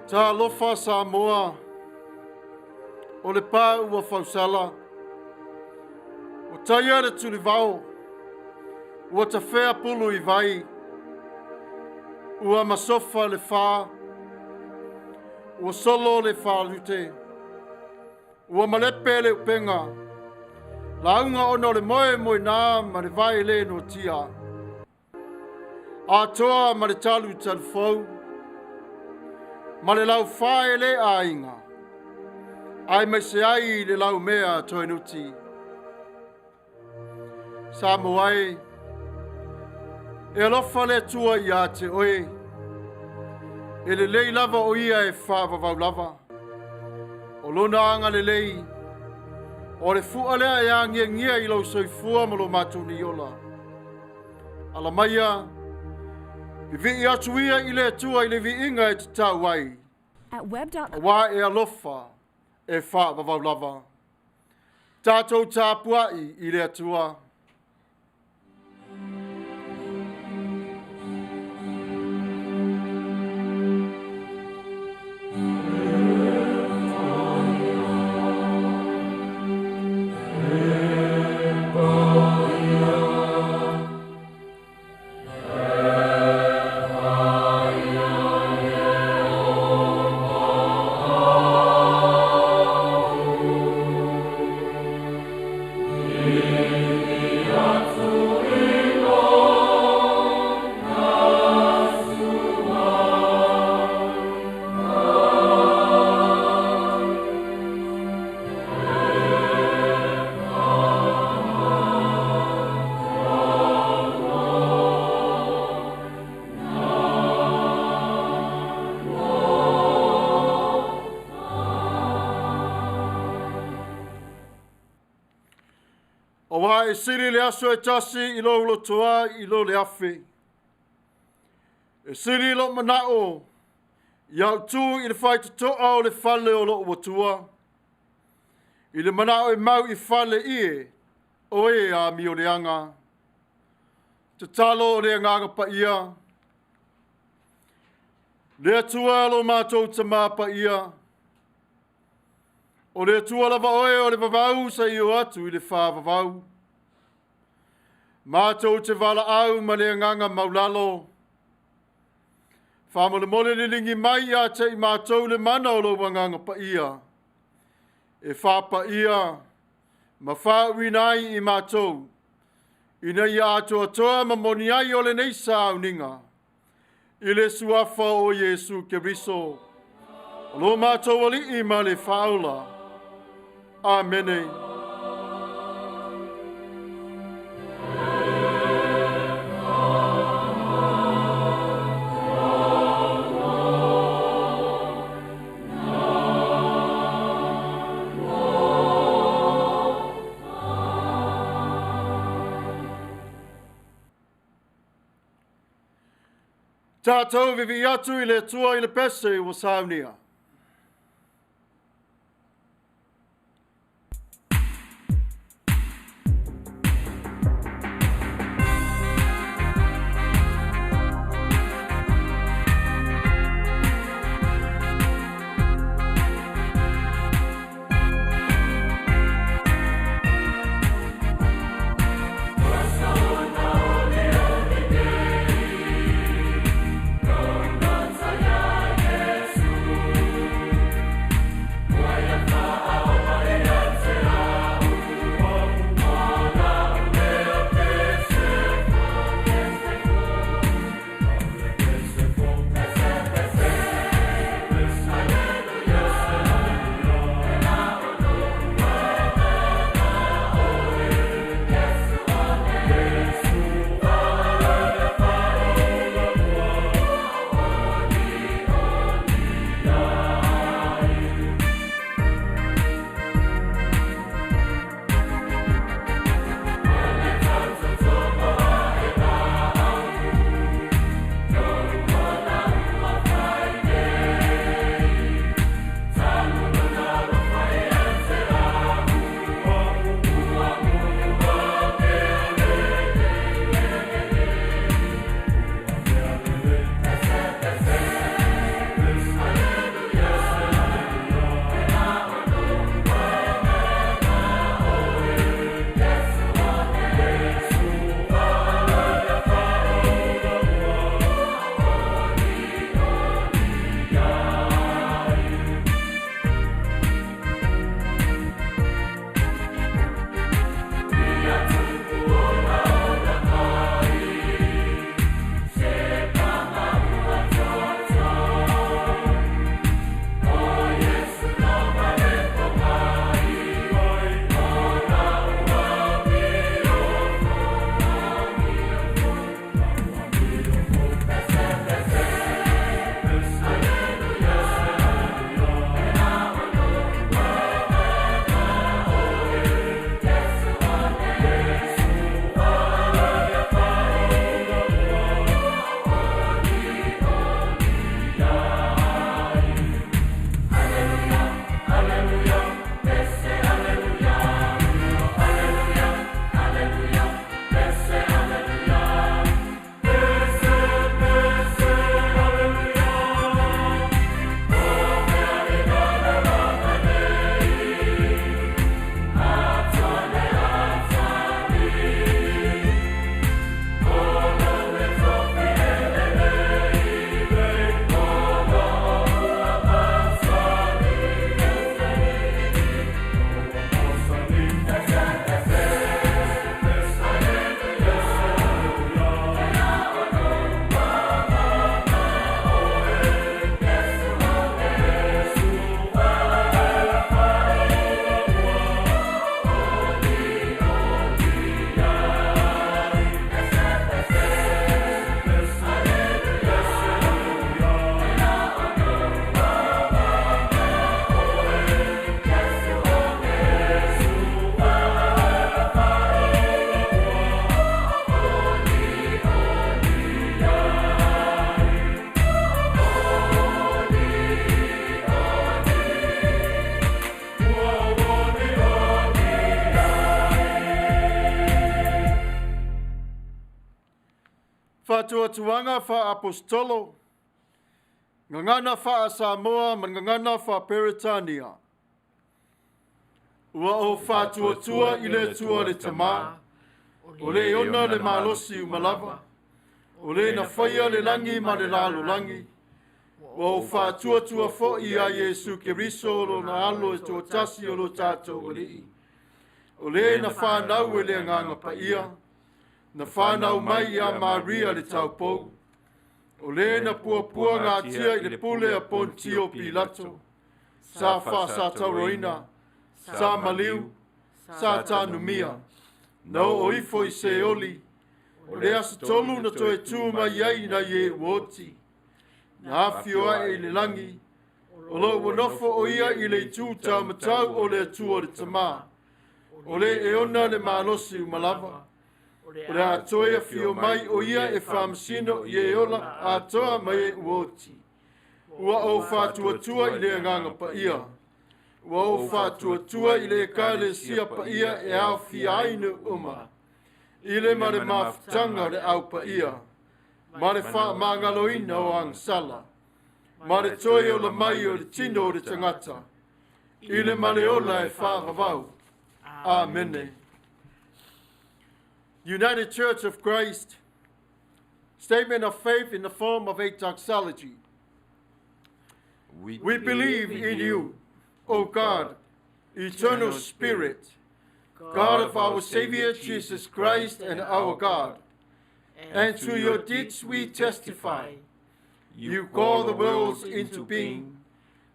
Talofa Samoa, o le pa ua fausala, ua taia le tulivao, ua tafea pulu i vai, ua masofa le fa, ua solo le falute, ua malepe le upega, lauga ona o le moe moena ma le vai le noatia. Atoa ma le talu talufou, ma le laufa e le aiga, aemaise ai le laumea toenuti. Samoa e, e alofa le Atua ia te oe, e lelei lava o ia e faavavau lava. O lona agalelei, o le fua lea e agiagia i lou soifua ma lo matou nei ola. Ala maia, vivii atu ia i le Atua i le viiga e tatau ai. At web. Auā e alofa, e faavavau lava. Tatou tapuai i le Atua. Auā e sili le aso e tasi i lou lotoa i lo le 1000. E sili lou manao ia ou tu i le faitotoa o le fale o lou Atua, i le manao e mau i fale ie o e amioleaga. Tatalo o le Agaga Paia, le Atua lo matou Tamā Paia, o le Atua lava oe o le vavau seia oo atu i le faavavau. Matou te valaau ma le agaga maulalo, faamolemole liligi mai ia te i matou le mana o lou Agaga Paia, e faapaia ma faauuina ai i matou, ina ia atoatoa ma moni ai o lenei sauniga, i le suafa o Iesu Keriso, o lo matou Alii ma le Faaola. Amene. Tatou vivii atu i le Atua i le pese ua saunia. Faatuatuaga faa-Aposetolo, Gagana faa-Samoa ma le Gagana faa-Peretania. Ua ou faatuatua i le Atua le Tama, o le e ona le malosi uma lava, o le na faia le lagi ma le lalolagi, ua ou faatuatua foi ia Iesu Keriso lona alo e toatasi o lo tatou Alii, o le na fanau e le Agaga Paia, na fanau mai ia Maria le taupou, o le na puapuagatia i le pule a Pontio Pilato, sa faasatauroina, sa maliu, sa tanumia, na oo ifo i Seoli, o le aso tolu na toe tu mai ai nai e ua oti, na afio ae i le lagi, o lo ua nofo o ia i le itu taumatau o le Atua le Tama, o le e ona le malosi uma lava, o le a toe afio mai o ia e faamasino i e ola atoa ma e ua oti. Ua ou faatuatua i le Agaga Paia, ua ou faatuatua i le Ekalesia paia e aofia ai nuu uma, i le ma le mafutaga o le Au Paia, ma le faamagaloina o agasala, ma le toe ola mai o le tino o le tagata, i le ma le ola e faavavau. Amene. United Church of Christ, statement of faith in the form of a doxology. We believe in you, O God, eternal Spirit, God of our Savior Jesus Christ and our God. And to your deeds we testify. You call the worlds into being,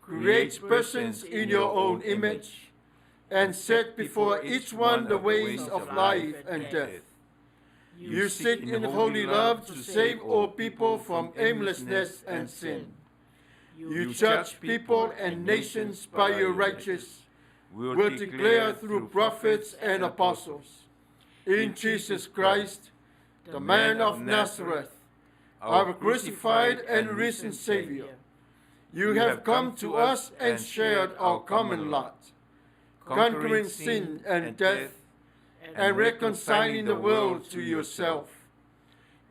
create persons in your own image, and set before each one the ways of life and death. You seek in holy love to save all people from aimlessness and sin. You judge people and nations by your righteous will declare through prophets and apostles. In Jesus Christ, the man of Nazareth, our crucified and risen Savior, you have come to us and shared our common lot, conquering sin and death and reconciling the world to yourself.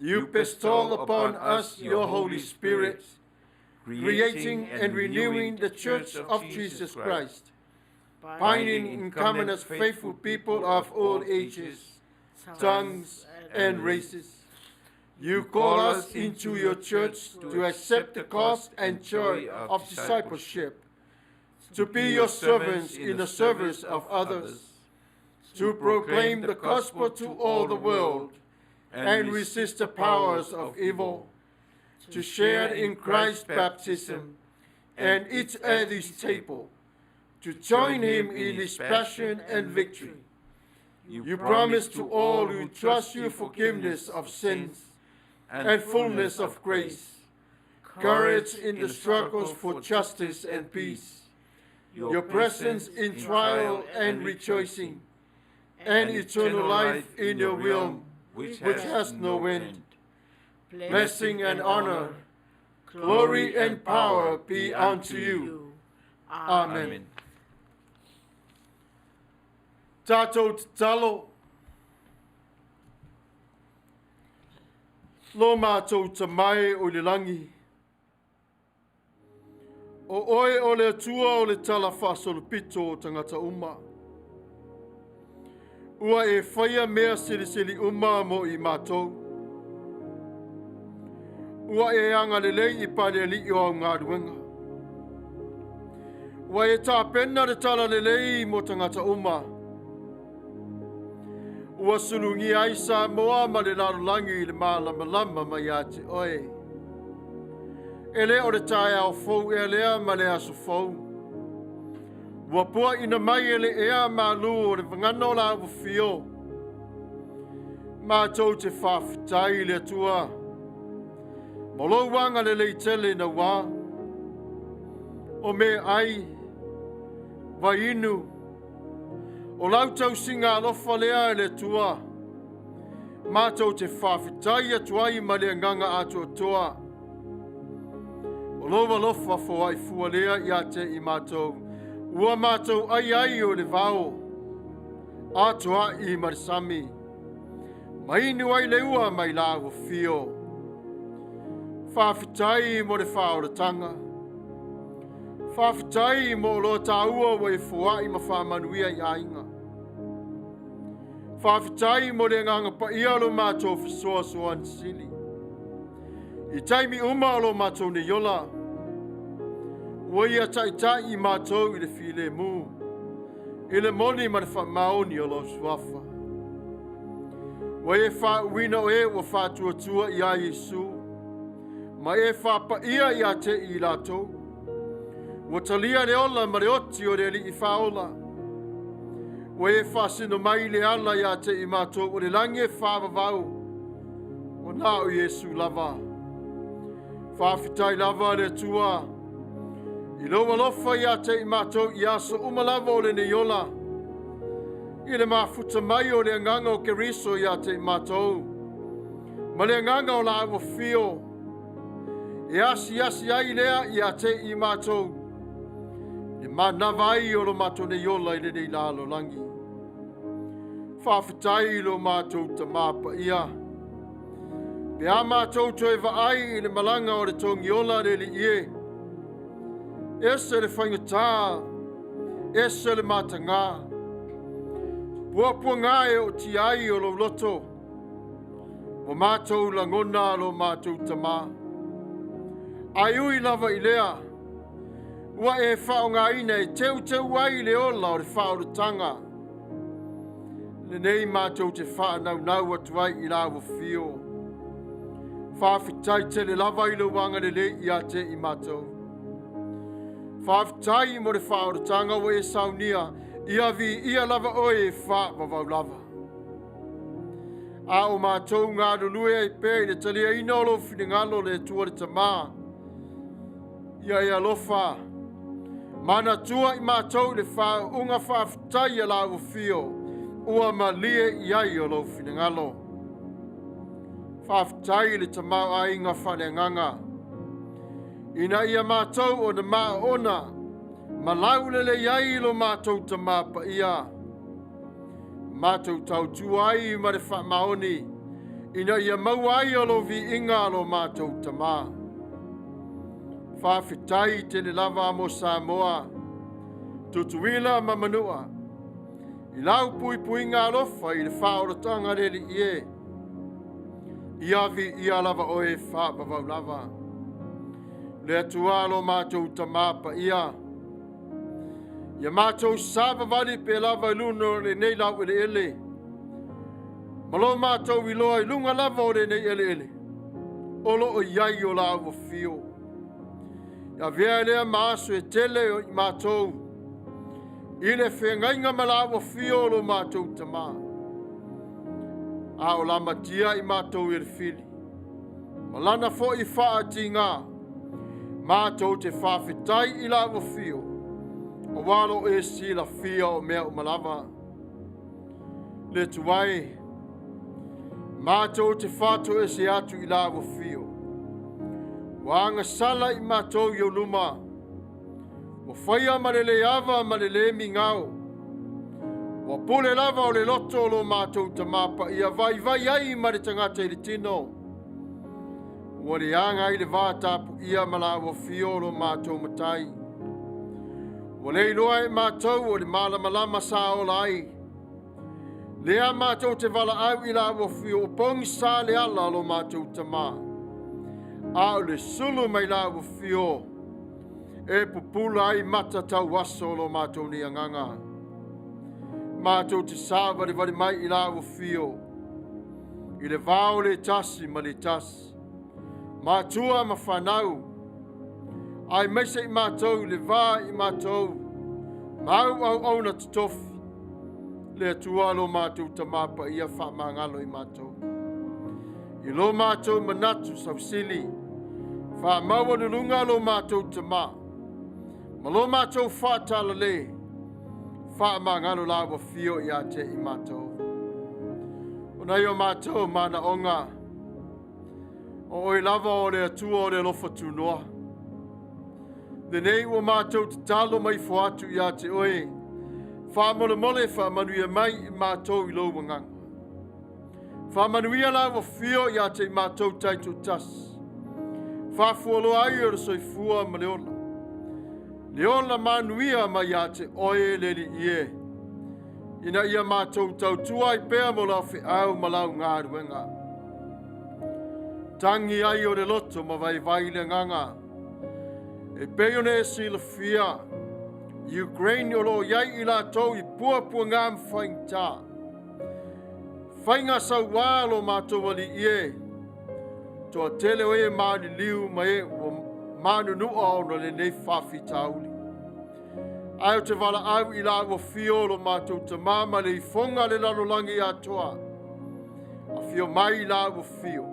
You bestow upon us your Holy Spirit, creating and renewing the Church of Jesus Christ, binding in common as faithful people of all ages, tongues, and races. You call us into your church to accept the cost and joy of discipleship, to be your servants in the service of others, to proclaim the gospel to all the world and resist the powers of evil, to share in Christ's baptism and eat at his table, to join him in his passion and victory. You promise to all who trust you forgiveness of sins and fullness of grace, courage in the struggles for justice and peace, your presence in trial and rejoicing, and eternal life in your realm, which has no end. Blessing and honor, glory and power be unto you. Amen. Tatou tatalo. Lo matou Tama e o i le lagi, o oe o le Atua o le tala faasolopito o tagata uma. Ua e faia mea silisili uma mo i matou. Ua e agalelei i palealii o au galuega. Ua e tapena le tala lelei mo tagata uma. Ua sulugia ai Samoa ma le lalolagi i le malamalama mai ia te oe. E le o le taeao fou ea lea ma le aso fou. Ua puaina mai e le ea malu o le vagana o la ua fio. Matou te faafetai i le Atua mo lou agalelei tele naua. O meaai, vaiinu, o lau tausiga alofa lea e le Atua. Matou te faafetai atu ai ma le agaga atoatoa. O lou alofa foai fua lea ia te i matou, ua matou ai ai o le vao, atoai ma le sami. Ma inu ai le ua mai la ua fio. Faafetai mo le faaolataga. Faafetai mo oloa taua ua e foai ma faamanuia i aiga. Faafetai mo le agaga paia o lo matou fesoasoani sili. I taimi uma o lo matou nei ola, ua ia taitai i matou i le filemu, i le moni ma le faamaoni o lou suafa. Ua e faauuina o e ua faatuatua ia Iesu, ma e faapaia ia te i latou. Ua talia le ola ma le oti o le Alii Faaola. Ua e faasino mai le ala ia te i matou o le lagi e faavavau, o na o Iesu lava. Faafetai lava le Atua i lou alofa ia te i matou i aso uma lava o lenei ola, i le mafuta mai o le agaga o Keriso ia te i matou, ma le agaga o laau afio, e asiasi ai lea ia te i matou, e manava ai o lo matou nei ola i lenei lalolagi. Faafetai i lo matou Tamā paia, pe a matou toe vaai i le malaga o le togiola le Alii e, ese le faigata, ese le matagā, puapuagā e ootia ai o lou loto, ua matou lagona lo matou Tamā. Ae ui lava i lea, ua e faaaogaina e teuteu ai le ola o le faaolataga, lenei matou te faanaunau atu ai i lau afio. Faafetai tele lava i lou agalelei ia te i matou. Faafetai mo le faaolataga ua e saunia, ia viia lava oe e faavavau lava. A o matou galulue ai pea i le taliaina o lou finagalo le Atua le Tamā, ia e alofa, manatua i matou i le faauuga faafetai a lau afio, ua malie i ai o lou finagalo. Faafetai i le tamaoaiga faaleagaga, ina ia matou ona maaona ma laulelei ai lo matou Tamā paia, matou tautua ai ma le faamaoni, ina ia maua ai o lou viiga lo matou Tamā. Faafetai tele lava mo Samoa, Tutuila ma Manua, i lau puipuiga alofa i le faaolataga le Alii e, ia viia lava oe faavavau lava. Le Atua lo matou Tamā paia, ia matou savavali pea lava i luga o lenei laueleele, ma lo matou iloa i luga lava o lenei eleele, o lo o i ai o lau afio. Ia avea lea ma aso e tele o i matou, i le feagaiga ma lau afio o lo matou Tamā. A o lamatia i matou e le fili, ma lana foi faatigā, matou te faafetai i lau afio, aua lo e silafia o mea uma lava. Le Atua e, matou te faatoese atu i lau afio, ua agasala i matou i ou luma, ua faia ma le le ava ma le le migao, ua pule lava o le loto o lo matou Tamā paia vaivai ai ma le tagata i le tino, ua leaga ai le va tapuia ma lau afio o lo matou matai. Ua le iloa e matou o le malamalama sa ola ai, lea matou te valaau i lau afio, o pogisa le ala o lo matou Tamā, a o le sulu mai lau afio, e pupula ai mata tauaso o lo matou nei agaga. Matou te savalivali mai i lau afio, i le va o le tasi ma le tasi, matua ma fanau, aemaise i matou i le va i matou, ma au auauna totofi, le Atua lo matou Tamā paia faamagalo i matou. I lo matou manatu sausili, faamaualuluga lo matou Tamā, ma lo matou faatalale, faamagalo lau afio ia te i matou. O nai o matou manaoga, o oe lava o le Atua o le alofa tunoa. Lenei ua matou tatalo ma ifo atu ia te oe, faamolemole faamanuia mai i matou i lou agaga. Faamanuia lau afio ia te i matou taitoatasi. Faafualoa ai o le soifua ma le ola. Le ola manuia mai ia te oe le Alii e, ina ia matou tautua ai pea mo lau feau ma lau galuega. Tagi ai o le loto ma vaivai le agaga. E pei ona e silafia, Ukraine o lo o i ai i latou i puapuaga ma faigata. Faiga sauā lo matou Alii e, toatele o e maliliu ma e ua manunua ona o lenei faafitauli. Ae ou te valaau i lau afio o lo matou Tamā ma le ifoga le lalolagi atoa. Afio mai lau afio.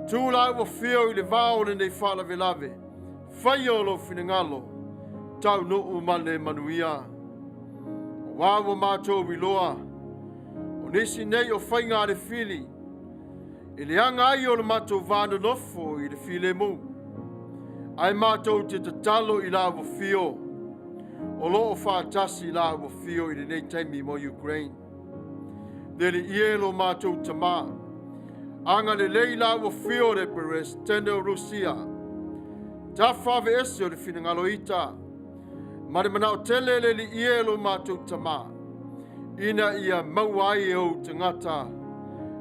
Tu lau afio i le vao o lenei faalavelave. Faia o lou finagalo, taunuu ma le manuia. Aua ua matou iloa, o nisi nei o faiga a le fili, e leaga ai o le matou va nonofo i le filemu. Ae matou te tatalo i lau afio, o lo o faatasi lau afio i lenei taimi mo Ukraine. Le Alii e lo matou Tamā, agalelei lau afio le Peresetene o Rusia, tafa aveese o le finagalo ita, ma le manao tele le Alii e lo matou Tamā, ina ia maua ai e ou tagata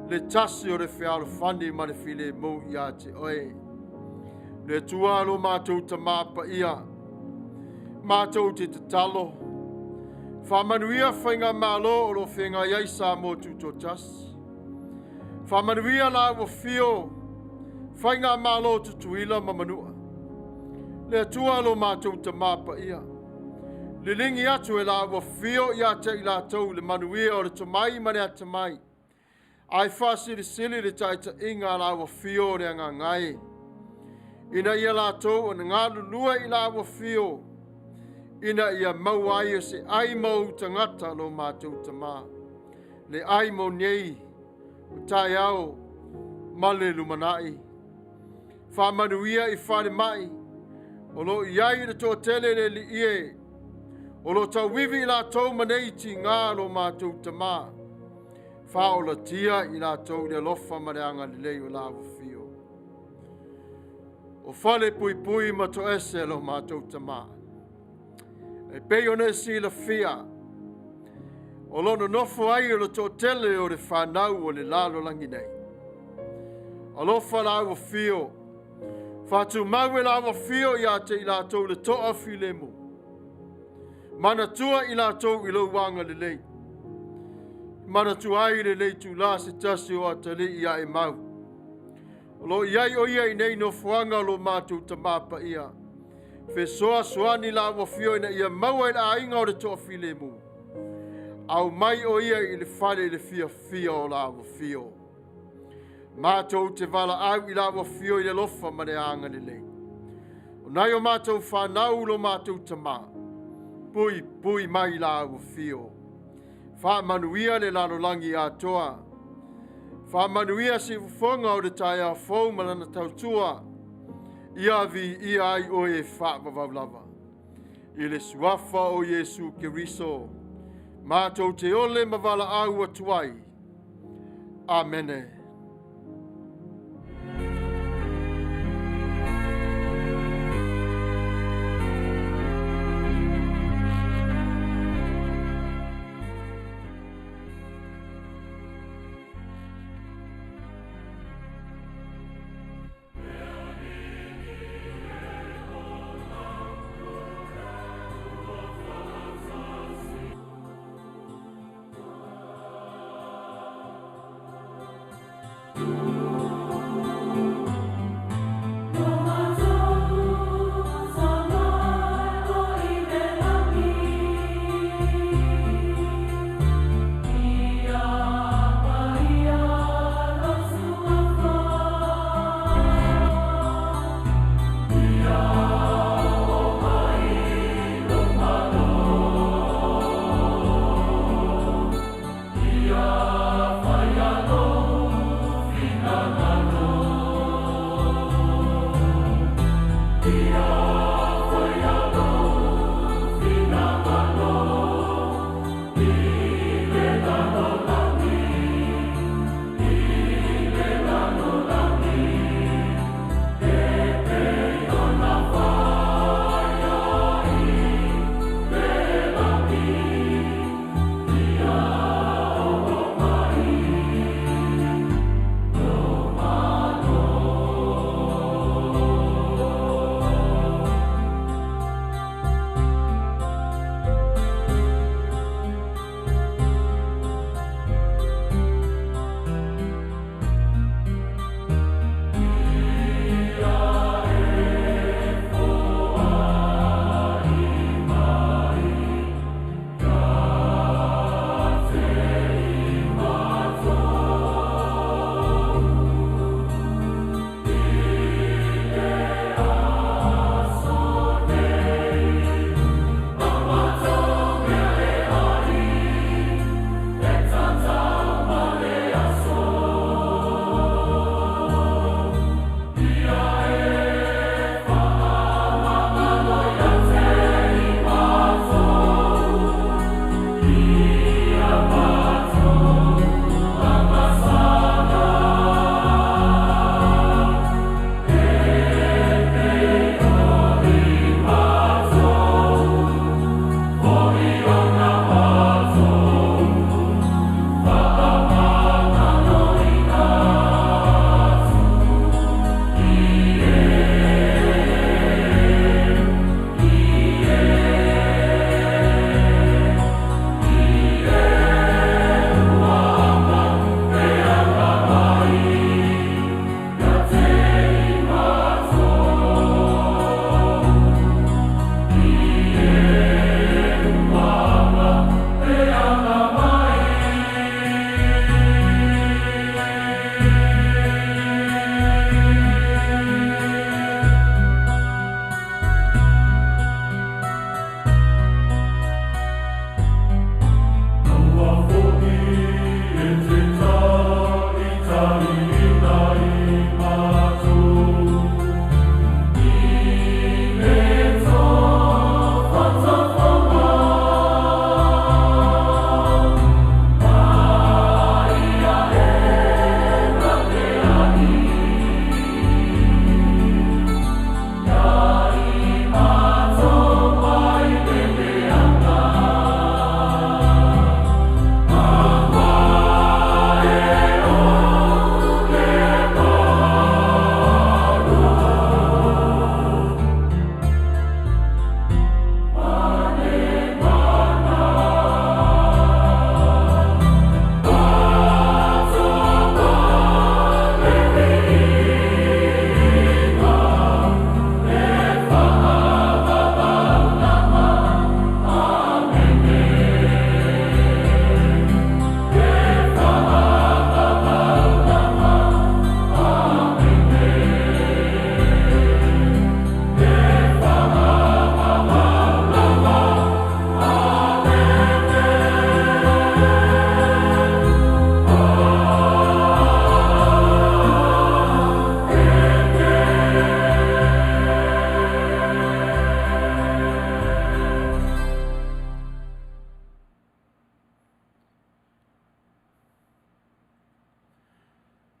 le tasi o le fealofani ma le filemu ia te oe. Le Atua lo matou Tamā paia, matou te tatalo, faamanuia faigamalo o lo o feagai ai Samoa Tutoatasi, faamanuia lau afio faigamalo Tutuila ma Manua. Le Atua lo matou Tamā paia, liligi atu e lau afio ia te i latou le manuia o le tomai ma le atamai, ae faasilisili le taitaiga a lau afio o le Agaga e, ina ia latou ona galulue i lau afio, ina ia maua ai o se ai mo ou tagata lo matou Tamā, le ai mo nei, o taeao ma le lumanai. Faamanuia i falemai o lo o i ai le toatele le Alii e, o lo o tauivi i latou ma nei tiga lo matou Tamā. Faaolatia i latou i le alofa ma le agalelei o lau afio. O fale puipui ma toese lo matou Tamā. E pei ona e silafia, o lo o nonofo ai o le toatele o le fanau o le lalolagi nei. Alofa lau afio, faatumau e lau afio ia te i latou le toa filemu. Manatua i latou i lou agalelei. Manatua ai lenei itulā se tasi o atalii ia Emau. O lo o i ai o ia i nei nofoaga o lo matou Tamā paia. Fesoasoani lau afio ina ia maua i le aiga o le toafilemu. Aumai o ia i le fale i le fiafia o lau afio. Matou te valaau i lau afio i le alofa ma le agalelei. O nai o matou fanau lo matou Tamā, puipui mai lau afio. Faamanuia le lalolagi atoa. Faamanuia siufofoga o le taeao fou ma lana tautua. Ia viia ai oe e faavavau lava. I le suafa o Iesu Keriso, matou te ole ma valaau atu ai. Amene.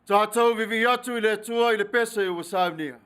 Tatou vivii atu i le Atua i le pese ua saunia.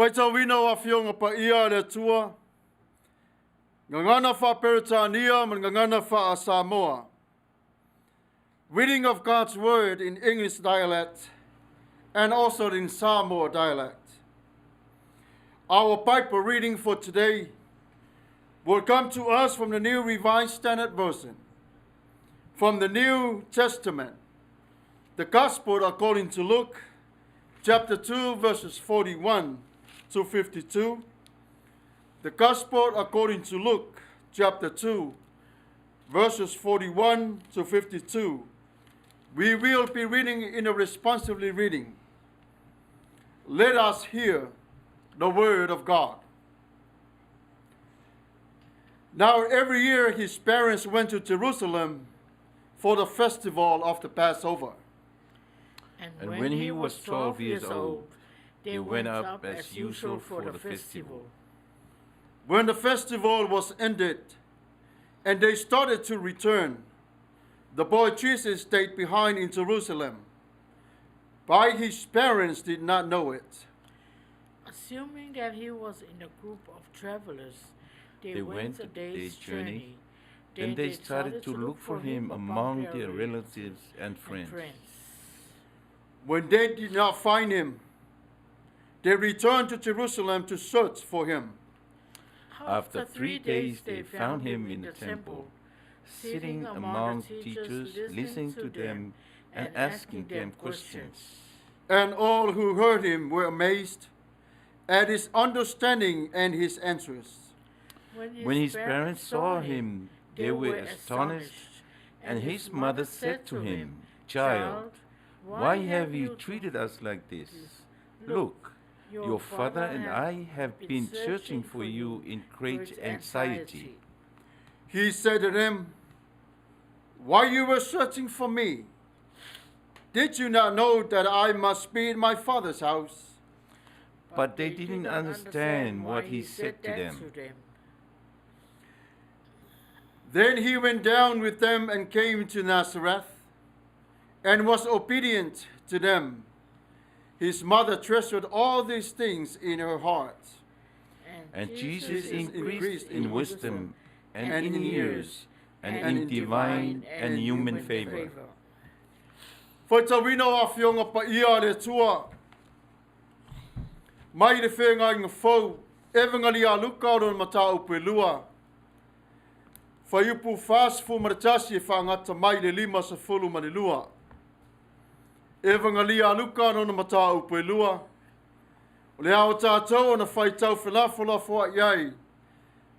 Faitauina o Afioga Paia a le Atua, Gagana Faa-Peretania ma le Gagana Faa-Samoa. Reading of God's Word in English dialect and also in Samoa dialect. Our Bible reading for today will come to us from the New Revised Standard Version, from the New Testament, the Gospel according to Luke, chapter 2, verses 41 to 52. The Gospel according to Luke, chapter 2, verses 41 to 52. We will be reading in a responsively reading. Let us hear the word of God. Now, every year his parents went to Jerusalem for the festival of the Passover. And when he was 12 years old, they went up as usual for the festival. When the festival was ended and they started to return, the boy Jesus stayed behind in Jerusalem. But his parents did not know it. Assuming that he was in a group of travelers, they They went went a a day's day's journey. journey. Then they started to look for him among their relatives and and friends. friends. When they did not find him, they returned to Jerusalem to search for him. After 3 days, they found him in the temple, sitting among teachers, listening to them and asking them questions. And all who heard him were amazed at his understanding and his answers. When his parents saw him, they were astonished. And his mother said to him, Child, why have you treated us like this? Look, your father and I have been searching for you in great anxiety. He said to them, Why you were searching for me? Did you not know that I must be in my father's house? But they didn't understand what he said to them. Then he went down with them and came to Nazareth, and was obedient to them. His mother treasured all these things in her heart. And Jesus increased in wisdom and in years and in divine and human favor. Faitauina o Afioga Paia a le Atua mai le Feagaiga Fou, Evangalia a Luka o lona mataupu e lua, fuaiupu 41 e faagata mai le 52. Evangalia a Luka lona mataupu e lua, o le ao tātou ona faitau felafolafoa'i ai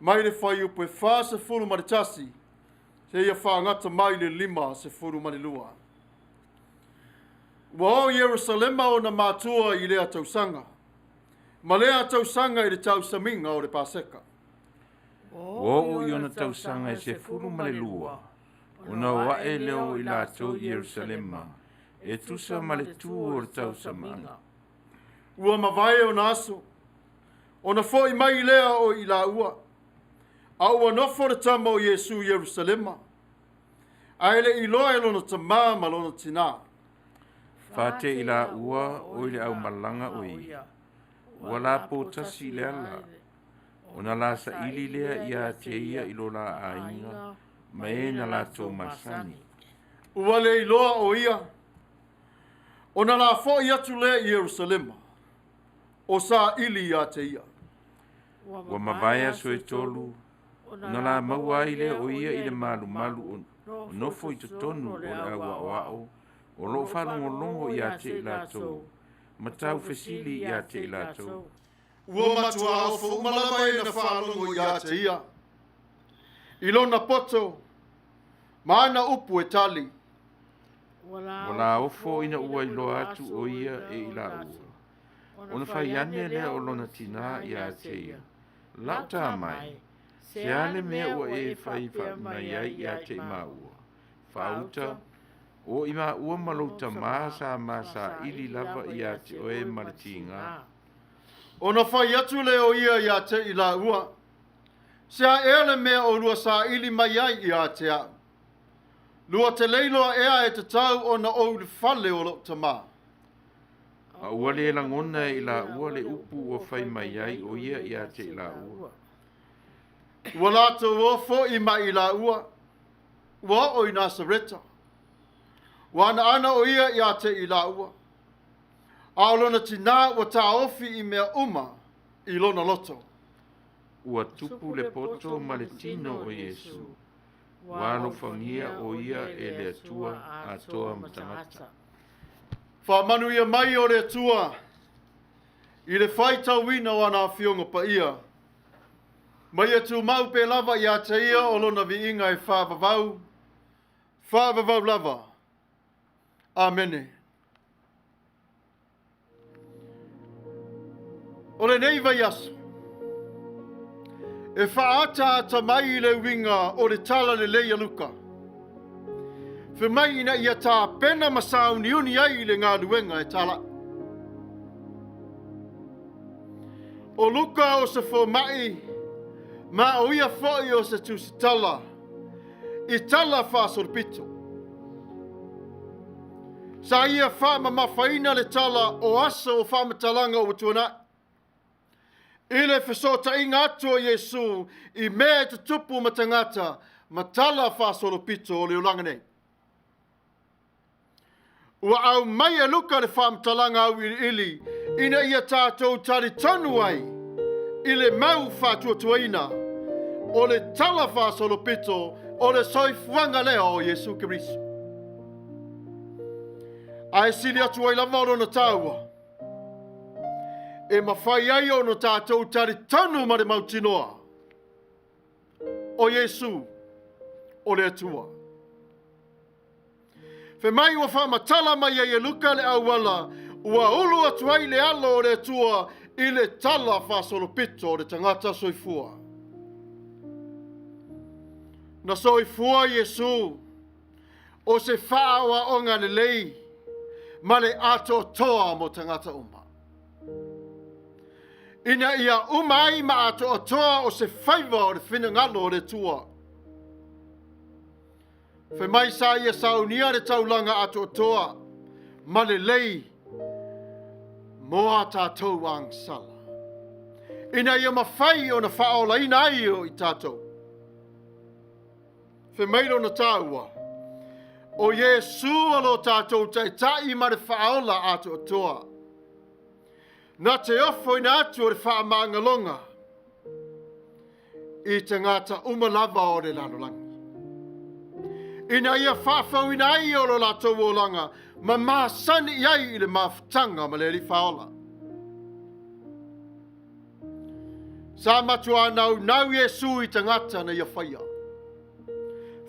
mai le fuaiupu e 41 seia faagata mai le 52. Ua o i Ierusalema ona matua i lea tausaga, ma lea tausaga i le tausamiga o le Paseka. Ua oo i ona tausaga e 12, ona o ae lea o i latou i Ierusalema, e tusa ma le tu o le tausamaga. Ua mavae ona aso, ona fo'i mai lea o i laua, a ua nofo le tama o Iesu i Ierusalema, ae le i iloa e lona tamā ma lona tinā. Faate'i laua o i le aumalaga o ia, ua lapo tasi i le ala, ona la saili lea ia te ia i lo la aiga ma e na latou masani. Ua le iloa o ia, ona la fo'i atu lea i Ierusalema, o saili ia te ia. Ua mavae aso e tolu, ona la maua ai lea o ia i le malumalu o nofo i totonu o le au aʻoaʻo o loo faalogologo ia te i latou, ma taufesili ia te i latou. Ua matuā ofo uma lava e na faalogo ia te ia, i lona poto ma ana upu e tali. Ua la ofo ina ua iloa atu o ia e i laua. Ona fai ane lea o lona tinā ia te ia, Lau tā mai, se a le mea ua e fai mai ai ia te i maua? Faauta, o i maua ma lou tamā sa ma saili lava ia te oe ma le tigā. Ona fai atu lea o ia ia te i laua, Se a ea le mea ʻolua saili mai ai ia te aʻu? Lua te leiloa ea e tatau ona ou i le fale o loʻu tamā? A ua le lagona e i laua le upu ua fai mai ai o ia ia te i laua. Ua latou o fo'i ma i laua, ua oo i Nasareta. Ua anaana o ia ia te i laua, a o lona tinā ua taofi i mea uma i lona loto. Ua tupu le poto ma le tino o Iesu, ua alofagia o ia e le Atua atoa ma tagata. Faamanuia mai o le Atua i le faitauina o ana Afioga Paia, ma ia tumau pea lava ia te ia o lona viiga e faavavau, faavavau lava. Amene. O lenei vaiaso, e faaataata mai i le uiga o le Tala Lelei a Luka, fai mai ina ia tapena ma sauniuni ai i le galuega e talaʻi. O Luka o se fomaʻi ma o ia foʻi o se tusitala i tala faasolopito. Sa ia faamamafaina le tala o aso o faamatalaga ua tuanaʻi i le fesootaiga atu o Iesu i mea e tutupu ma tagata ma tala faasolopito o le olaga nei. Ua aumai e Luka le faamatalaga auiliili ina ia tatou talitonu ai i le mau faatuatuaina o le tala faasolopito o le soifuaga lea o Iesu Keriso. Ae sili atu ai lava o lona taua, e mafai ai ona tatou talitonu ma le mautinoa o Iesu o le Atua. Fai mai ua faamatala mai ai e Luka le auala ua ulu atu ai le alo o le Atua i le tala faasolopito o le tagata soifua. Na soifua Iesu o se faaoaoga lelei ma le atoatoa mo tagata uma. Ina ia uma ai ma atoatoa o se faiva o le finagalo o le Atua. Fai mai sa ia saunia le taulaga atoatoa ma lelei mo a tātou agasala. Ina ia mafai ona faaolaina ai o i tātou. Fai mai lona tāua, o Iesu o lo tātou taitai ma le faaola atoatoa. Na te ofoina atu o le faamagaloga i tagata uma lava o le lalolagi. Ina ia faafouina ai o lo latou olaga ma masani i ai i le mafutaga ma le Alii Faaola. Sa matua naunau Iesu i tagata na ia faia.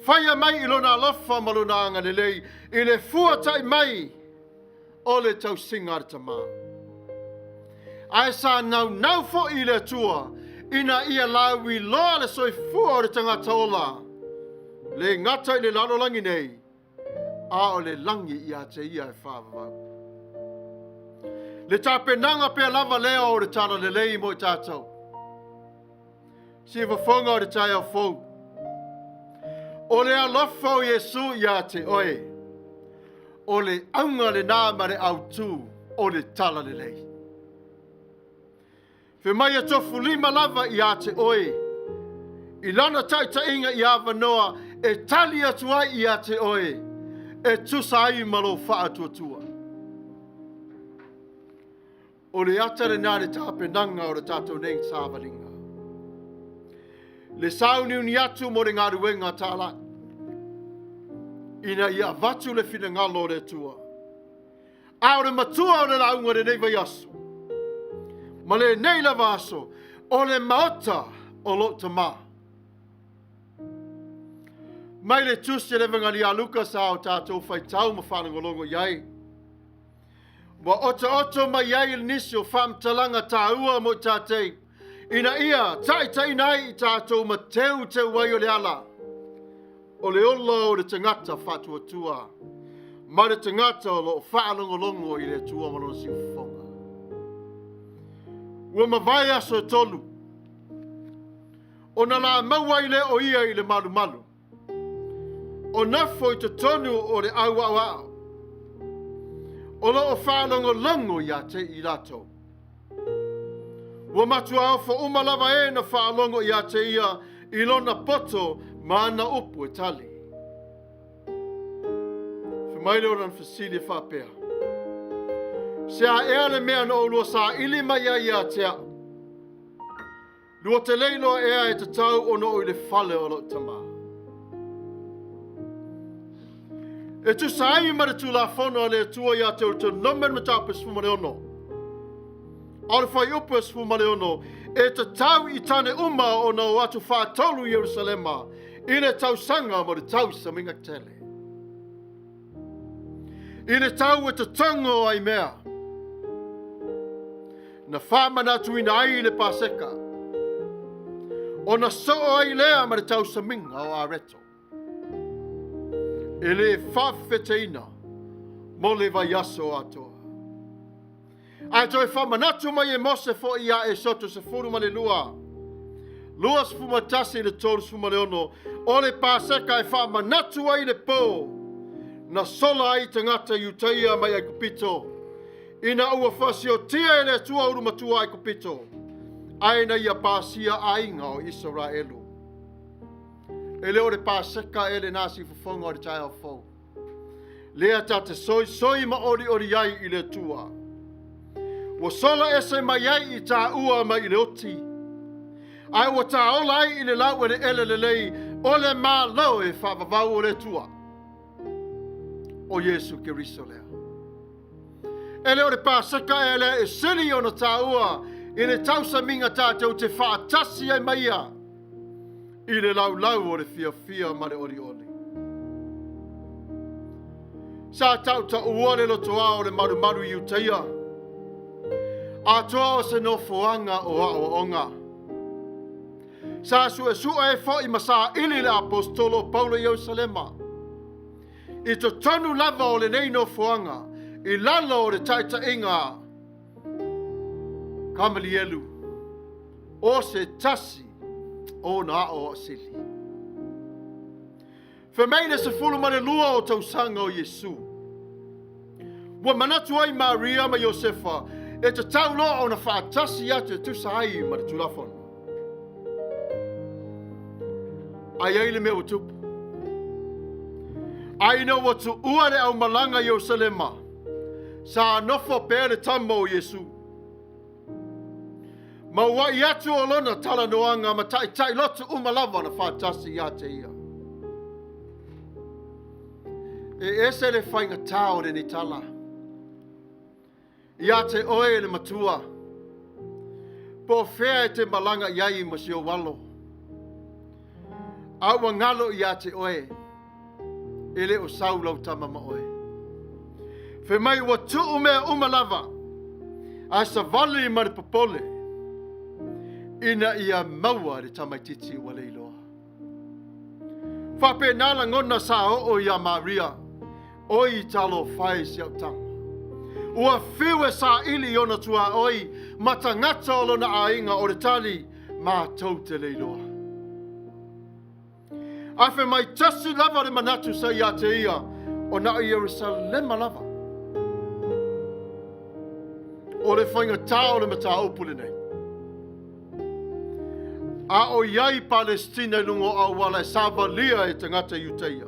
Faia mai i lona alofa ma lona agalelei i le fuatai mai o le tausiga a le Tama. Ae sa naunau foi i le Atua ina ia lauiloa le soifua o le tagata ola, le gata i le lalolagi nei, a o le lagi ia te ia e faavavau. Le tapenaga pea lava lea o le talalelei mo i tātou. Siufofoga o le taeao fou. O le alofa o Iesu ia te oe. O le auga lenā ma le autū o le talalelei. Fai mai e tofulima lava ia te oe i lana taitaiga i avanoa e tali atu ai ia te oe e tusa ai ma lou faatuatua. O le ata lenā le tapenaga o le tātou nei savaliga. Le sauniuni atu mo le galuega tālai. Ina ia avatu le finagalo o le Atua. A o le matua o le lauga lenei vaiaso, ma lenei lava aso, o le maota o lou Tama. Mai le tusi a le Evangelia a Luka sa o tātou faitau ma faalogologo i ai. Ua otaoto mai ai le nisi o faamatalaga tāua mo i tātei, ina ia taitaiina ai i tātou ma teuteu ai o le ala, o le ola o le tagata faatuatua, ma le tagata o lo o faalogologo i le Atua ma lona siufofoga. Ua mavae aso e tolu, ona la maua ai lea o ia i le malumalu. O nofo i totonu o le auaoao, o lo o faalogologo ia te i latou. Ua matua ofo uma lava e na faalogo ia te ia i lona poto ma ana upu e tali. Fai mai lea o lana fesili e faapea, Se a ea le mea na oulua saili mai ai ia te au? Lua te le iloa ea e tatau ona oo i le fale o lou Tama. E tusa ai ma le Tulafono a le Atua ia Teutonomi le mataupu e 16. A o le fuaiupu e 16, e tatau i tane uma ona o atu faatolu i Ierusalema i le tausaga mo le tausamiga tele. I le tau e totogo ai mea na faamanatuina ai le Paseka, ona soo ai lea ma le tausamiga o Areto, e le faafefeteina mo le vaiaso atoa. Ae toe faamanatu mai e Mose foi ia Esoto 12, 21 i le 36, o le Paseka e faamanatu ai le po na sola ai tagata Iutaia mai Aikupito, ina ua faasiotia e le Atua ulu matua Aikupito, ae na ia pasia aiga o Isaraelu. E le o le Paseka e lenā siufofoga o le taeao fou. Lea ta te soisoi ma olioli ai i le Atua. Ua sola ese mai ai i tāua mai i le oti, ae ua tāola ai i le laueleele lelei o le Malo e faavavau o le Atua, o Iesu Keriso lea. E le o le Paseka ea lea e sili ona tāua i le tausamiga tātou te faatasi ai ma ia i le laulau o le fiafia ma le olioli. Sa tautaua le lotoa o le malumalu i Iutaia, atoa o se nofoaga o aoaoga. Sa suesue foi ma saili le Aposetolo o Paulo i Ierusalema. I totonu lava o lenei nofoaga, i lalo o le taitaiga Kamalielu. o se tasi o ona aoaosili. Fai mai le 12 o tausaga o Iesu. Ua manatu ai Maria ma Iosefa e tatau loa ona faatasi atu e tusa ai ma le Tulafono. Ae ai le mea ua tupu. Ae ina ua tuua le aumalaga i Ierusalema, sa nofo pea le tama o Iesu. Ma ua'i atu o lona talanoaga ma taitai lotu uma lava na faatasi ia te ia. E ese le faigatā o lenei tala. Ia te oe le matua, po o fea e te malaga i ai ma si ou alo. A ua galo ia te oe, e le o sau lau tama ma oe. Fai mai ua tuu mea uma lava, ae savali ma le popole, ina ia maua le tamaitiiti ua le iloa. Faapena lagona sa oo iā Maria, Oi talofa e si au tama. Ua fiu e saili i ona tuaoi ma tagata o lona aiga o le tali, matou te le iloa. Ae fai mai tasi lava le manatu sa ia te ia, o na o Ierusalema lava. O le faigatā o le mataupu lenei. A o i ai Palestina i luga o auala e savalia e tagata Iutaia,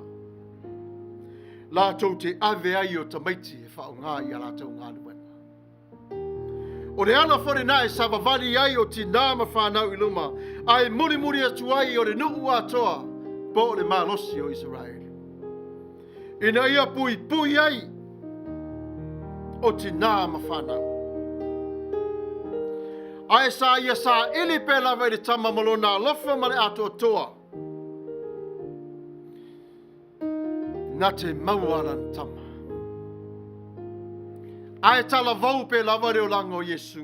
latou te ave ai o tamaiti e faaaoga i a latou galuega. O le ala foi lena e savavali ai o tinā ma fanau i luma, ae mulimuli atu ai o le nuu atoa po o le malosi o Isaraelu, ina ia puipui ai o tinā ma fanau. Ae sa ia saili pea lava i le tama ma lona alofa ma le atoatoa, Na te maua lana tama. Ae talavou pe lava le olaga o Iesu.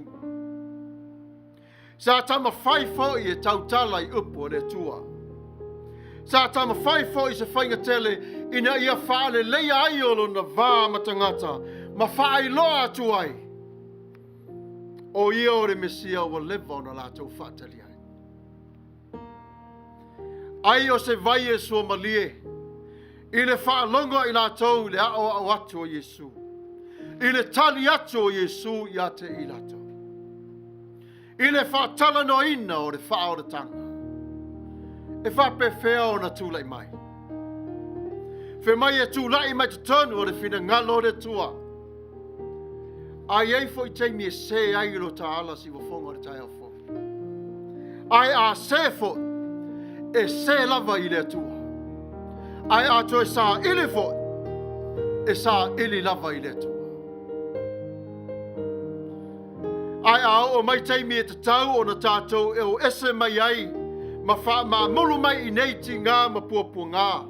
Sa taumafai foi e tautala i upu a le Atua. Sa taumafai foi i se faiga tele ina ia faaleleia ai o lona va ma tagata ma faailoa atu ai o ia o le Mesia ua leva ona latou faatali ai. Ai o se vai e suamalie i le faalogo a i latou i le aʻoaʻo atu o Iesu, i le tali atu o Iesu ia te i latou, i le faatalanoaina o le faaolataga. E faapefea ona tulai mai? Fai mai e tulai mai totonu o le finagalo o le Atua. A i ai foi taimi e sē ai lo ta ala siufofoga o le taeao fou. Ae a sē foi, e sē lava i le Atua. Ae a toe saili foi, e saili lava i le Atua. Ae a oo mai taimi e tatau ona tātou e o ese mai ai ma faamamulu mai i nei tigā ma puapuagā,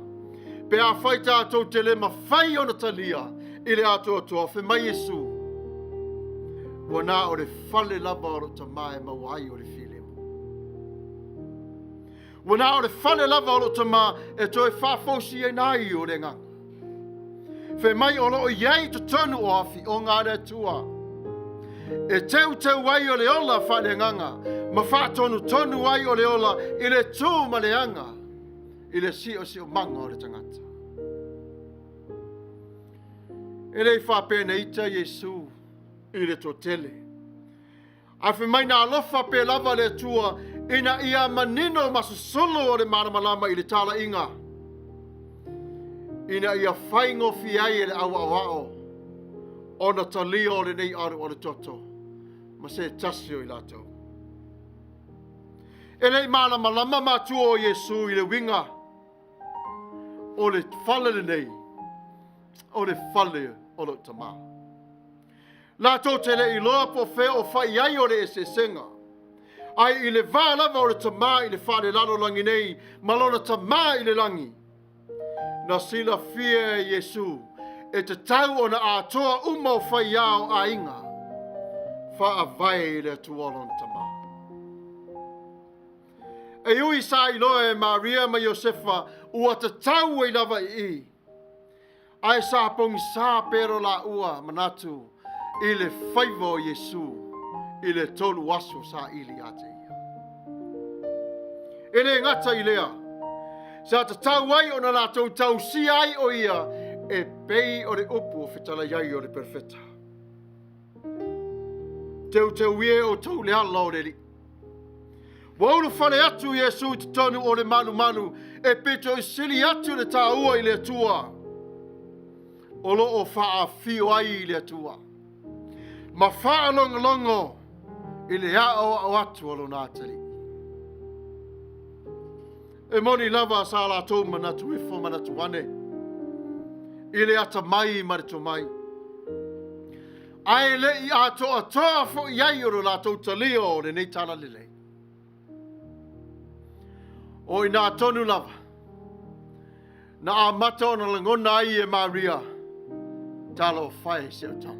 pe afai tātou te le mafai ona talia i le atoatoa, fai mai Iesu, ua na o le fale lava o lou Tamā e maua ai o le filemu. Ua na o le fale lava o lou Tamā e toe faafousiaina ai o le agaga. Fai mai o lo o i ai totonu o afioga a le Atua e teuteu ai o le ola faaleagaga ma faatonutonu ai o le ola i le tū ma le aga i le siosiomaga o le tagata. E le i faapeneita Iesu i le toatele. Ae fai mai na alofa pe lava le Atua ina ia manino ma susulu o le malamalama i le talaiga, ina ia faigofie ai e le auaoao ona talia o lenei alualu toto ma se tasi o i latou. E le i malamalama matua o Iesu i le uiga o le fale lenei, o le fale o lou Tamā. Latou te le iloa po o fea o fai ai o le eseesega, ae i le va lava o le Tamā i le faalelalolagi nei ma lona Tamā i le lagi, na silafia e Iesu e tatau ona atoa uma o faiā o aiga faavae i le Atua lona Tamā. E ui sa iloa e Maria ma Iosefa ua tatau ai lava i i, ae sa pogisā pea lo laua manatu i le faiva o Iesu i le tolu aso saili ia te ia. E le gata i lea, sa tatau ai ona latou tausia ai o ia e pei o le upu o fetalai ai o le perofeta. Teuteu ie outou le ala o le Alii. Ua ulufale atu Iesu i totonu o le malumalu e pito i sili atu le taua i le Atua o lo o faaafio ai le Atua ma faalogologo i le aoao atu a lona atalii. E moni lava sa latou manatu ifo manatu ane i le atamai ma le tomai, ae le i atoatoa foi ai o lo latou talia o lenei talalelei. O inā tonu lava na amata ona lagona ai e Maria, Talofa e si au tama.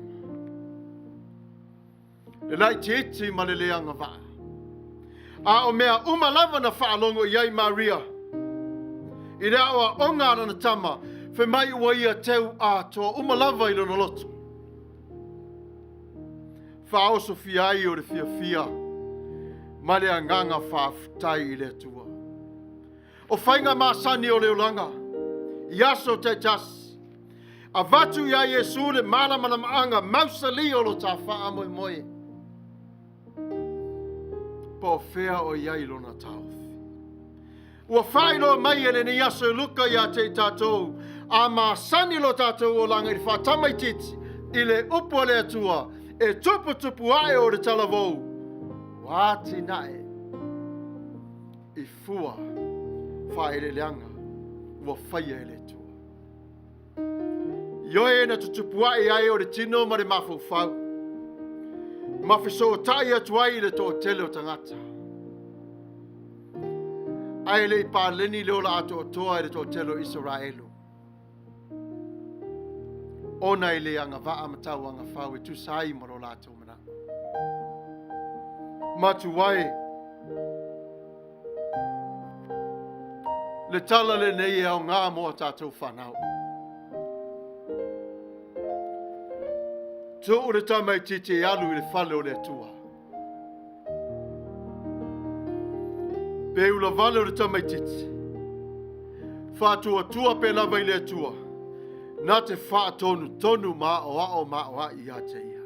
Le laitiiti ma le le agavaa. A o mea uma lava na faalogo i ai Maria i le aoaoga a lana tama, fai mai ua ia teu atoa uma lava i lona loto. Faaosofia ai o le fiafia ma le agaga faafetai i le Atua. O faiga masani o le olaga i aso taitasi, avatu iā Iesu le malamalamaaga mausali o lo ta faamoemoe. Po o fea o i ai lona taofi. Ua faailoa mai e lenei aso e Luka ia te i tatou, a masani lo tatou olaga i le faatamaitiiti i le upu a le Atua e tuputupu ae o le talavou, ua atinae i fua faaeleeleaga ua faia e le Atua. Ioe na tutupu ae ai o le tino ma le mafaufau, ma fesootai atu ai i le toatele o tagata. Ae le i paleni le ola atoatoa i le toatele o Isaraelu, ona e le agavaa ma tauagafau e tusa ai ma lo latou manao. Matua e, le tala lenei e aoga mo a tatou whanau. Tuu le tamaitiiti e alu i le fale o le Atua. Pe ulavale o le tamaitiiti, faatuatua pe lava i le Atua, na te faatonutonu ma aoao ma aoai ia te ia.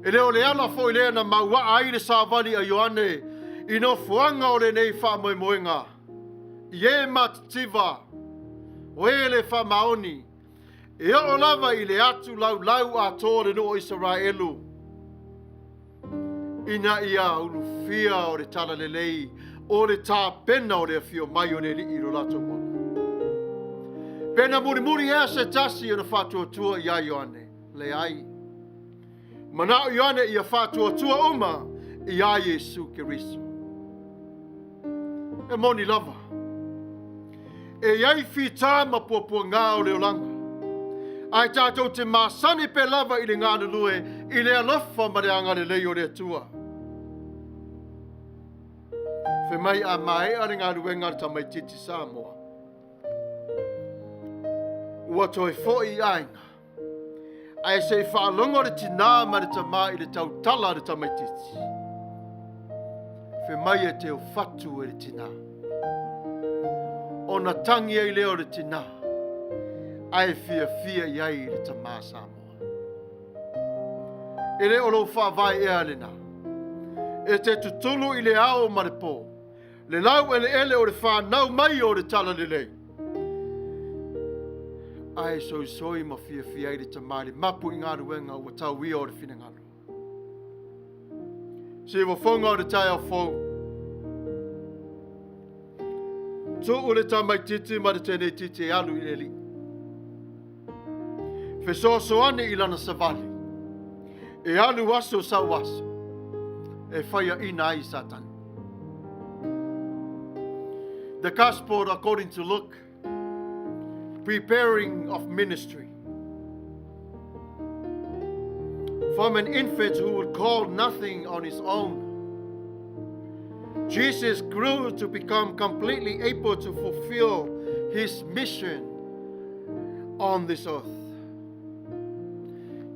E le o le ala foi lea na mauaa ai le savali a Ioane i nofoaga o lenei faamoemoega, i e matitiva, o e le faamaoni, e oo lava i le atu laulau atoa o le nuu o Isaraelu, ina ia ulufia o le talalelei o le tapena o le afio mai o le Alii i lo latou ola. Pe na mulimuli ea se tasi ona faatuatua iā Ioane? Leai. Manao Ioane ia faatuatua uma iā Iesu Keriso. E moni lava, e i ai fitā ma puapuagā o le olaga, ae tatou te masani pea lava i le galulue i le alofa ma le agalelei o le Atua. Fai mai a maea le galuega a le tamaitiiti Samoa, ua toe foi i aiga, Ae se i faalogo le tinā ma le tamā i le tautala a le tamaitiiti. Fai mai e teu fatu e le tinā. Ona tangi ai lea o le tinā, ae fiafia i ai le tamā Samoa. E le o lou faavae ea lenā. E te tutulu i le ao ma le pō, Le laueleele o le whanau mai o le talalelei. Ae soisoi ma fiafia ai le tama i le mapu i galuega ua tauia o le finagalo. Siufofoga o le taeao fou. Tuu le tamaitiiti ma le teneitiiti e alu i le Alii. Fesoasoani i lana savali. E alu aso sau aso e faiaina ai Satani. The Gospel according to Luke, preparing of ministry. From an infant who would call nothing on his own, Jesus grew to become completely able to fulfill his mission on this earth.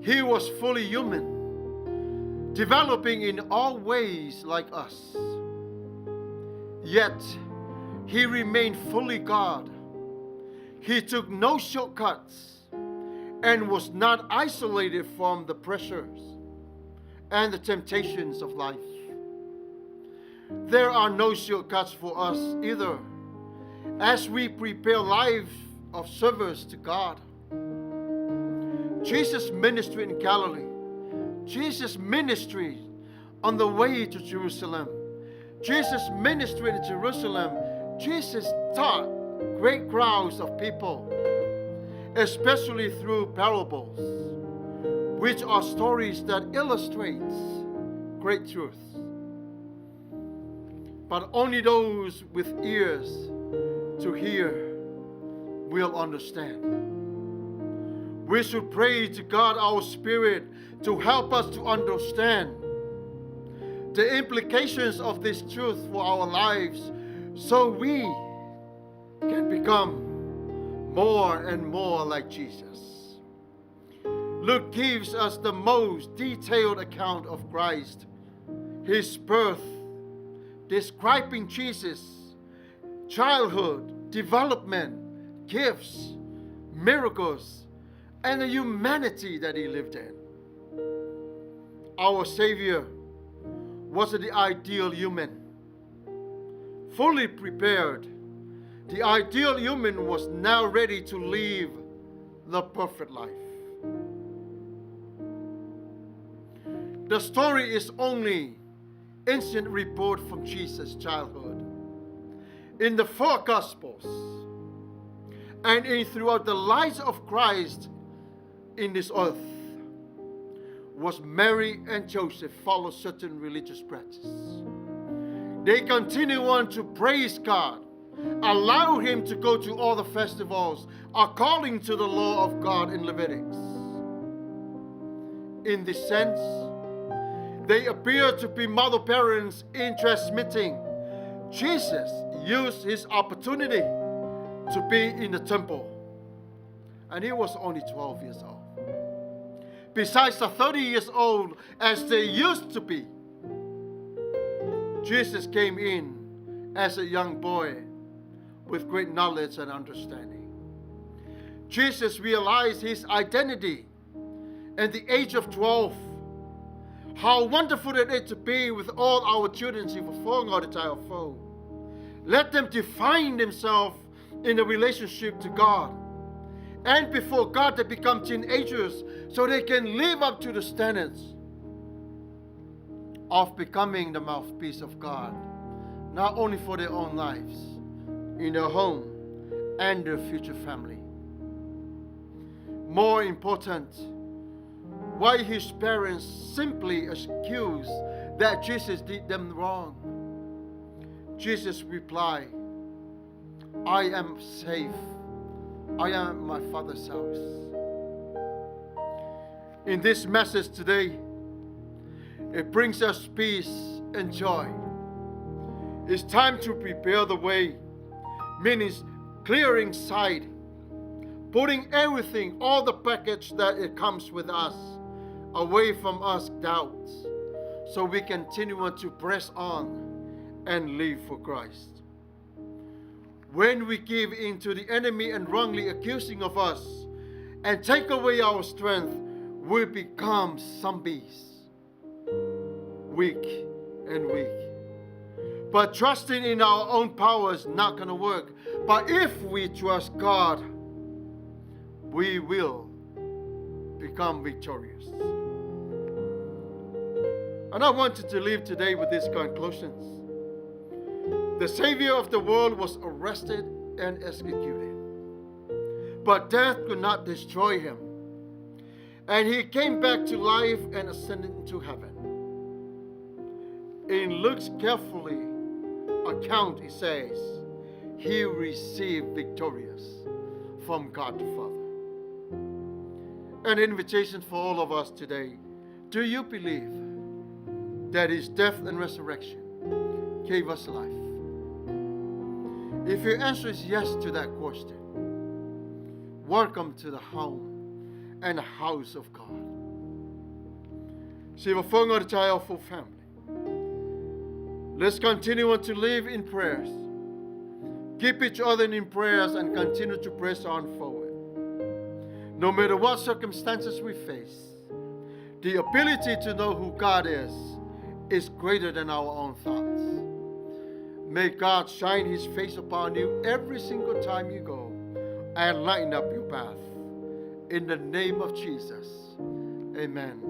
He was fully human, developing in all ways like us. Yet, he remained fully God. He took no shortcuts and was not isolated from the pressures and the temptations of life. There are no shortcuts for us either as we prepare life of service to God. Jesus' ministry in Galilee, Jesus' ministry on the way to Jerusalem, Jesus' ministry in Jerusalem, Jesus taught great crowds of people, especially through parables, which are stories that illustrate great truths. But only those with ears to hear will understand. We should pray to God our Spirit to help us to understand the implications of this truth for our lives so we can become more and more like Jesus. Luke gives us the most detailed account of Christ, his birth, describing Jesus' childhood, development, gifts, miracles, and the humanity that he lived in. Our Savior was the ideal human, fully prepared. The ideal human was now ready to live the perfect life. The story is only ancient report from Jesus' childhood. In the four Gospels and in throughout the lives of Christ in this earth, was Mary and Joseph follow certain religious practice. They continue on to praise God, allow him to go to all the festivals according to the law of God in Leviticus. In this sense, they appear to be model parents in transmitting. Jesus used his opportunity to be in the temple, and he was only 12 years old. Besides the 30 years old as they used to be, Jesus came in as a young boy with great knowledge and understanding. Jesus realized his identity at the age of 12. How wonderful it is to be with all our children. Let them define themselves in a relationship to God. And before God, they become teenagers so they can live up to the standards of becoming the mouthpiece of God, not only for their own lives, in their home, and their future family. More important, why his parents simply accused that Jesus did them wrong. Jesus replied, I am safe. I am my Father's house. In this message today, it brings us peace and joy. It's time to prepare the way, meaning clearing sight, putting everything, all the package that it comes with us, away from us doubts, so we continue to press on and live for Christ. When we give in to the enemy and wrongly accusing of us and take away our strength, we become zombies, weak and weak. But trusting in our own power is not going to work. But if we trust God, we will become victorious. And I want you to leave today with these conclusions. The Savior of the world was arrested and executed, but death could not destroy him. And he came back to life and ascended into heaven. In Luke's carefully account, he says, he received victorious from God the Father. An invitation for all of us today. Do you believe that his death and resurrection gave us life? If your answer is yes to that question, welcome to the home and the house of God. Sivafonga the child for family. Let's continue on to live in prayers. Keep each other in prayers and continue to press on forward. No matter what circumstances we face, the ability to know who God is is greater than our own thoughts. May God shine his face upon you every single time you go and lighten up your path. In the name of Jesus, amen.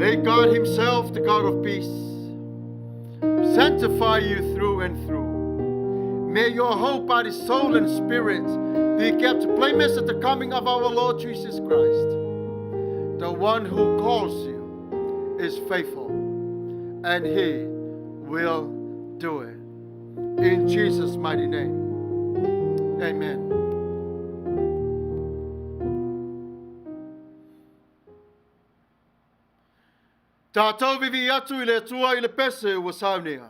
May God himself, the God of peace, sanctify you through and through. May your whole body, soul, and spirit be kept blameless at the coming of our Lord Jesus Christ. The one who calls you is faithful, and he will do it. In Jesus' mighty name, amen. Tātou vivi atu i le Atua i le pese ua saunia.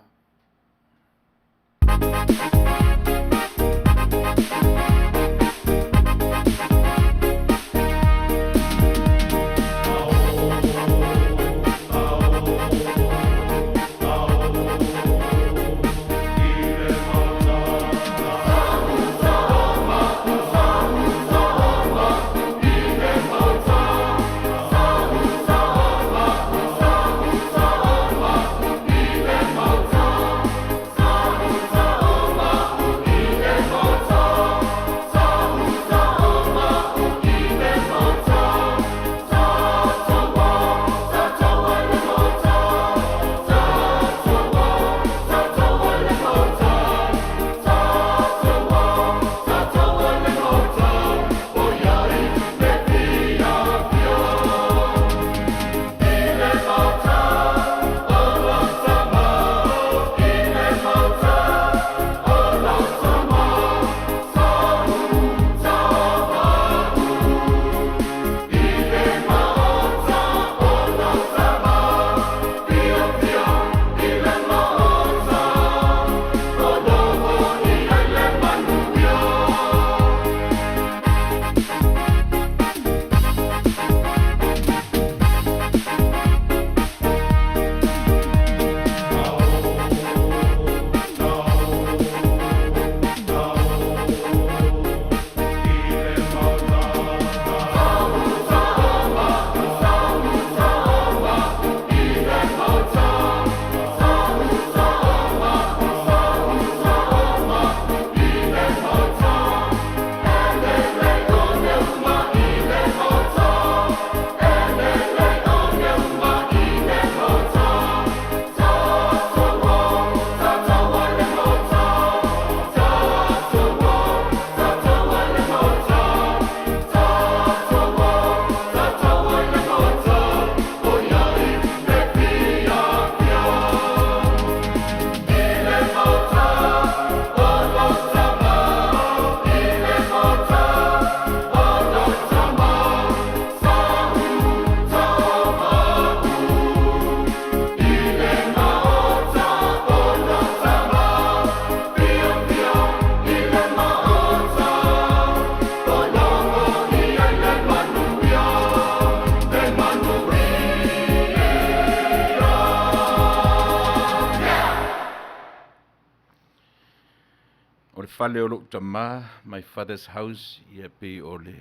O le fale o lou tama, my father's house, ia pei o le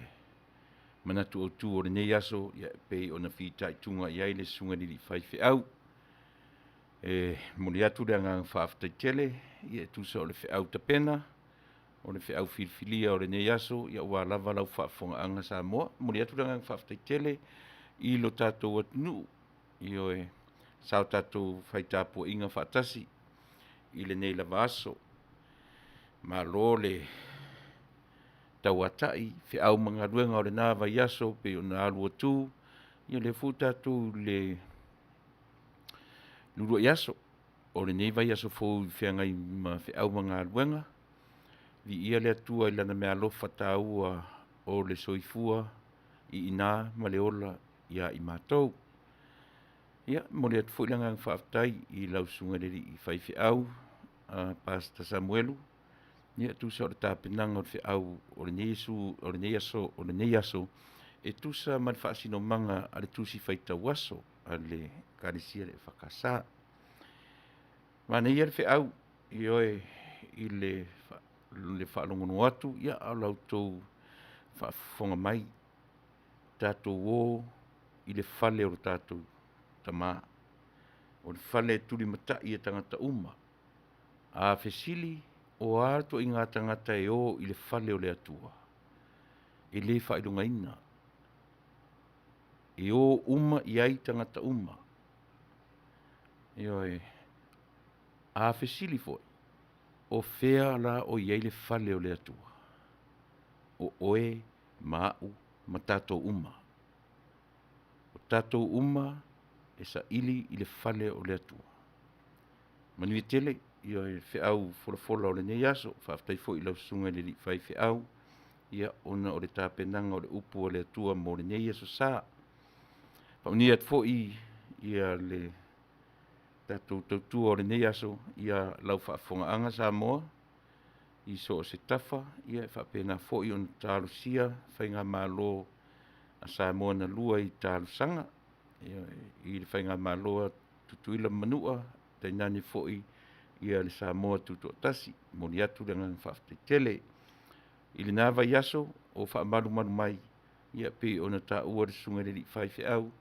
manatu autu o lenei aso, ia pei ona fitaituga i ai le susuga i le alii faifeau. E momoli atu le agaga faafetai tele, ia e tusa o le feau tapena, o le feau filifilia o lenei aso, ia aua lava lau faafofogaaga Samoa. E momoli atu le agaga faafetai tele i lo tatou atunuu, ioe, sa o tatou fai tapuaiga faatasi i lenei lava aso. Malo le tauatai, feau ma galuega o lena vaiaso pei ona alu atu, ia lea foi ua tatou i le luluai aso o lenei vaiaso fou i feagai ma feau ma galuega. Viia le Atua i Lana meaalofa taua o le soifua i ina ma le ola ia i matou. Ia, momoli atu foi le agaga faafetai i lau susuga i le alii faifeau, a Pastor Samuelu, ia tusa o le tapenaga o le feau o lenei aso, o lenei aso, o lenei aso e tusa ma le faasinomaga a le Tusi Faitau Aso. a le Ekalesia le EFKS. Manaia le feau, ioe, i le, le faalogologo atu, ia, a o la outou faafofoga mai, tatou o i le fale o le tatou Tama. O le fale e tulimatai e tagata uma. A fesili, o a ituaiga tagata e o i le fale o le Atua? E le faailogaina. E o uma i ai tagata uma. Ioe. A fesili foi, o fea la o i ai le fale o le Atua? O oe ma a'u ma tatou uma. O tatou uma e saili i le fale o le Atua. Manuia tele ia feau folafola o lenei aso. Faafetai foi i lau susuga i le alii faifeau, ia ona o le tapenaga o le upu a le Atua mo lenei aso sa. Faamanuia atu foi ia le tatou tautua o lenei aso ia lau faafofogaaga Samoa i so o se tafa, ia e faapena foi ona talosia faigamalo a Samoa na lua i talosaga, ia, i le faigamalo a Tutuila ma Manua, tainane foi ia le Samoa Tutoatasi. Momoli atu le agaga faafetai tele. I lena vaiaso o faamalumalu mai, ia pei ona taua le susuga i le alii faifeau,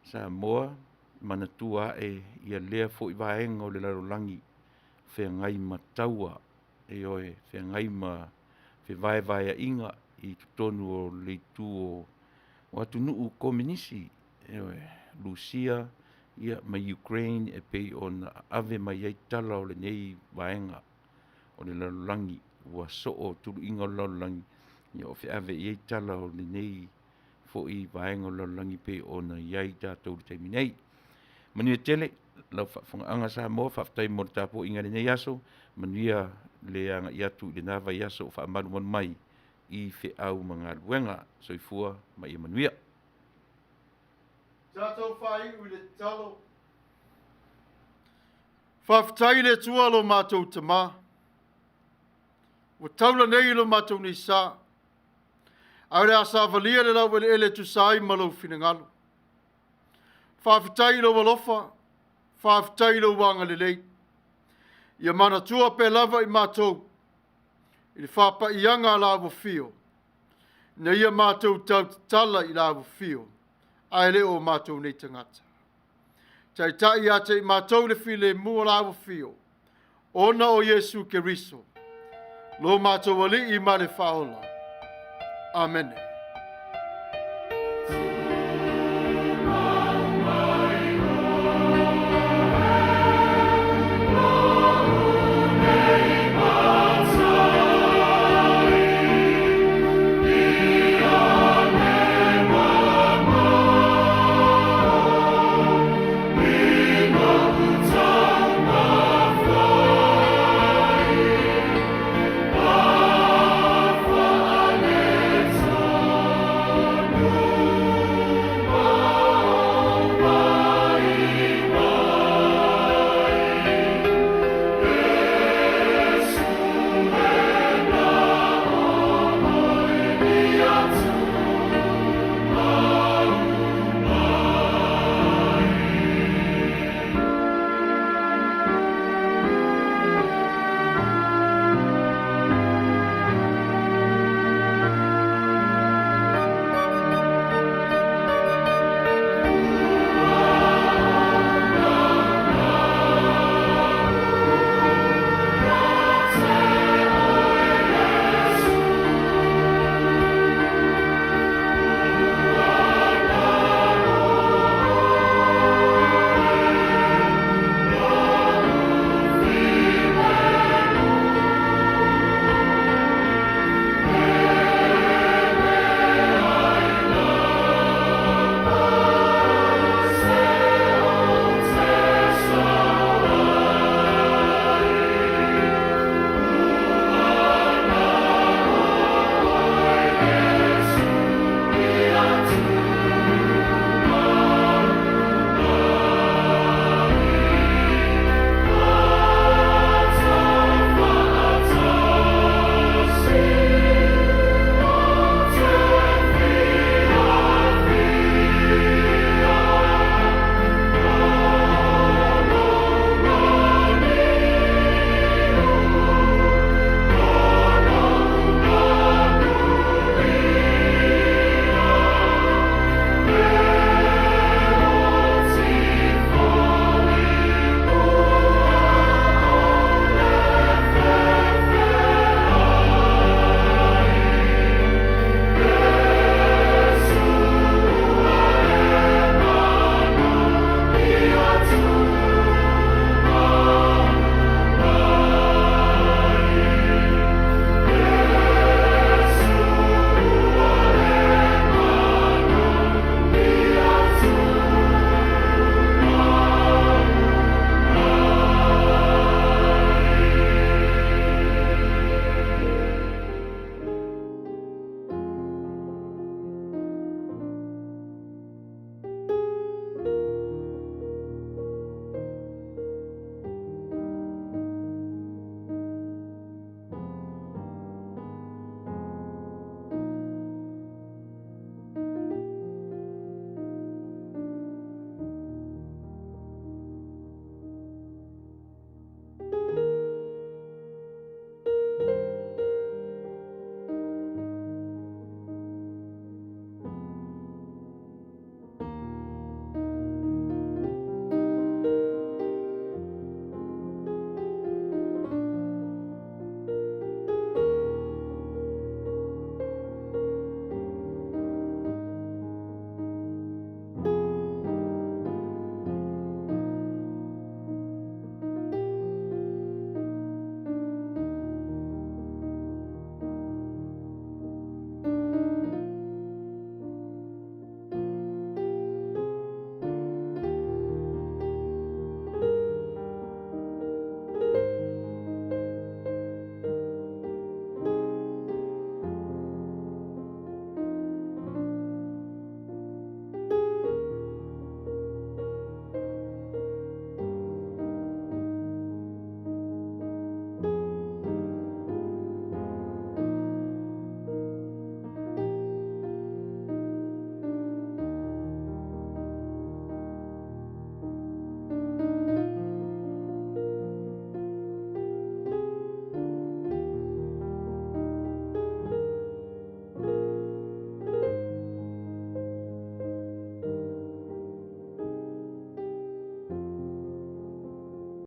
Samoa, manatua ae ia lea foi vaega o le lalolagi feagai ma taua, ioe, feagai ma fevaevaeaiga i totonu o le itu o atunuu komenisi, ioe, Rusia ia ma Ukraine e pei ona ave mai ai tala o lenei vaega o le lalolagi ua soo tuluiga o le lalolagi, ia o feave i ai tala o lenei foi vaega o le lalolagi pei ona i ai tatou i le taimi nei. Manuia tele lau faafofogaaga Samoa, faafetai mo le tapuaiga i lenei aso, manuia le agai atu i lena vaiaso o faamalumalu mai i feau ma galuega. Soifua ma ia manuia. Tatou faaiu i le tatalo. Faafetai i le Atua lo matou Tama, ua taula nei i lo matou nei sa, ae o le a savalia le laueleele e tusa ai ma lou finagalo. Faafetai i lou alofa, faafetai i lou agalelei. Ia manatua pea lava i matou i le faapaiaga a la ua fio, ina ia matou tautatala i la ua fio, ae le o matou nei tagata. Taitai ia te i matou le filemu o la ua fio, ona o Iesu Keriso, lo matou Alii ma le Faaola. Amene.